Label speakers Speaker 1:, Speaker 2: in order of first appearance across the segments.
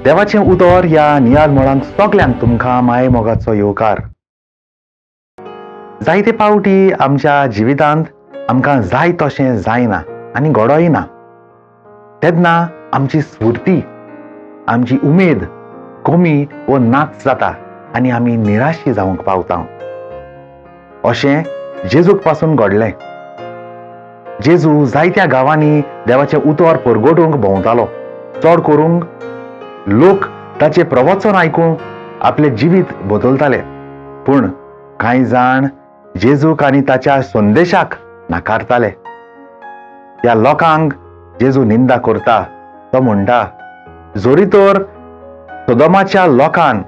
Speaker 1: देवाचें उतर ह्या नियाळ मोळांक सगल्यांक तुमकां माये मोगाचो येवकार. जायते पावटी आमच्या जिवितांत आमकां जाय तशें जायना आनी घडोय ना. तेन्ना आमची स्फूर्ती, आमची उमेद कमी वो नाच जाता आनी आमी निराशी जावंक पावता. अशें जेजूक पासून घडलें. जेजू जायत्या गांवांनी देवाचें उतर परगटूंक भोंवतालो. चड करूंक लोक ताचें प्रवचन आयकूंक आपलें जिवीत बदलताले. पूण कांय जाण जेजूक आनी ताच्या संदेशाक नाकारताले. त्या लोकांक जेजू निंदा करता. तो म्हणटा, जरी तर सोदोमाच्या लोकान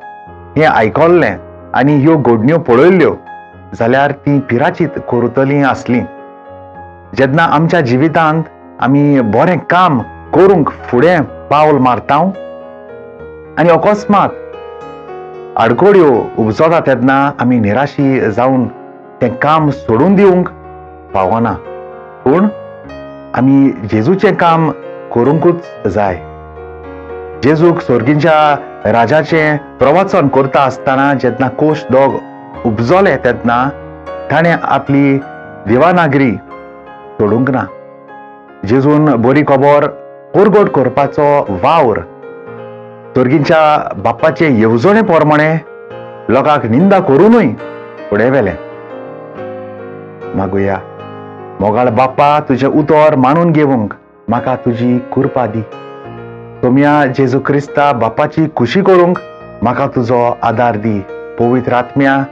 Speaker 1: हें आयकल्लें आनी ह्यो घडण्यो पळयल्ल्यो जाल्यार ती पिराचीत करतलीं आसलीं. जेन्ना आमच्या जिवितांत आमी बरें काम करूंक फुडें पावल मारता आनी अकस्मात आडखळ्यो उपजता तेन्ना आमी निराशी जावन तें काम सोडून दिवंक पावना. पूण आमी जेजूचें काम करूंकूच जाय. जेजूक स्वर्गींच्या राजाचें प्रवचन करता आसतना जेन्ना कोश दोग उपजले तेन्ना ताणें आपली देवानागरी सोडूंक ना. जेजून बरी खबर परगट करपाचो वावर स्वर्गींच्या बाप्पाचे येवजणे प्रमाणे लोकांक निंदा करुनूय फुडें व्हेलें. मागुया, मोगाळ बाप्पा, तुजें उतर मानून घेवंक म्हाका तुजी कृपा दी. तुमया जेजू क्रिस्ता बाप्पाची खुशी करूंक म्हाका तुजो आदार दी. पवित्र आत्म्या,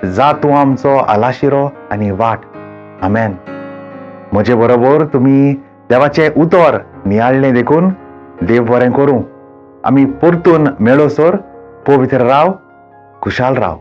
Speaker 1: जा तूं आमचो आलाशिरो आनी वाट. आमेन. म्हजे बरोबर तुमी देवाचें उतर नियाळ्ळें देखून देव बरें करूं. आमी परतून मेळोसर पवित्र राव, खुशाल राव.